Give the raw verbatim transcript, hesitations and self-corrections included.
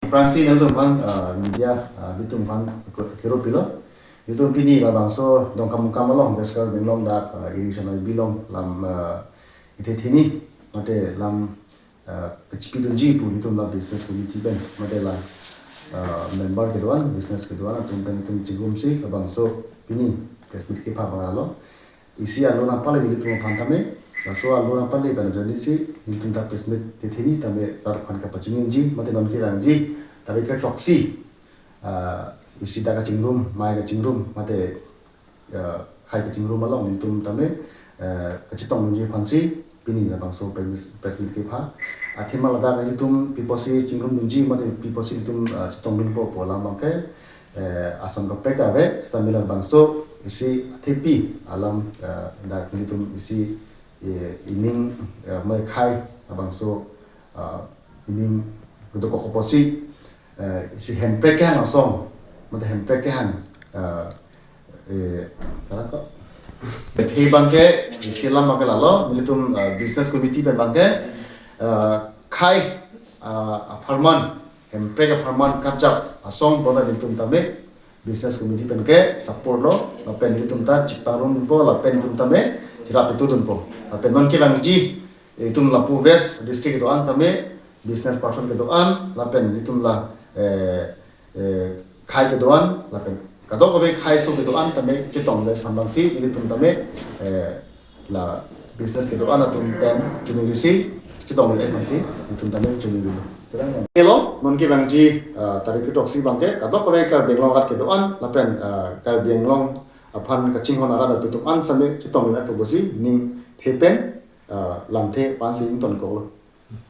Aphrangsi nelitum aphan, ah, media, ah, nelitum aphan ke-, kero pilo. Nelitum pini labangso Dongkamukam along, West Karbi Anglong dak, ah, Irrigation I B along lam, ah, ithe theni, mate lam, ah, kachipidunji pu nelitum la business committee pen, mate la, ah, member kedo-an, business kedo-an atum pen nelitum chingrumsi labangso pini press meet kepha abang lo. Isi alo nangpale nelitum aphan tame, laso alo nangpale pen ajoine si nelitum ta press meet ithe theni tame rat aphan kapachiniji, mate non kevangji tarik kethroksi, ah, isi dak kachingrum, mei kachingrum, mate, ah, khei kachingrum along nelitum tame, ah, kachetongdunji aphansi pini labangso press, press meet kepha. Athema ladak nelitum pi apotsi chingrumdunji, mate pi apotsi nelitum, ah, chetongdunpo pu alam abangke, eh, ason kaprek ave, seta mila labangso isi athepi alam, eh, dak nelitum isi, eh, ining, eh, mei khei labangso, eh, ining kedokok apotsi, eh, isi Hemprek kehang asong, mate Hemprek kehang, eh, eh, kalang ko. Athe abangke isi alam abangke lalo, nelitum, eh, business committee pen abangke, eh, khei, eh, apharman, Hemprek apharman karjap asong bonta nelitum tame business committee pen ke support lo, lapen nelitum ta chipangrum dunpo, lapen nelitum tame cherap itu dunpo. Lapen non kevangji, itum lapu West District kedo-an tame business person kedo-an, lapen nelitum la, eh, eh, khei kedo-an, lapen kadokave khei aso kedo-an tame chetongdunji aphan abangsi nelitum tame, eh, la business kedo-an atum pen chiningri si chetongdunji aphansi nelitum tame chiningri lo. Terang lo. Elo, non kevangji, ah, tarik kethroksi abangke, kadokave Karbi Anglong arat kedo-an, lapen, ah, Karbi Anglong aphan kachinghon arat atum an same chetongdunji aphan pusi ningthe pen, ah, lamthe aphansi ingtonkoklo.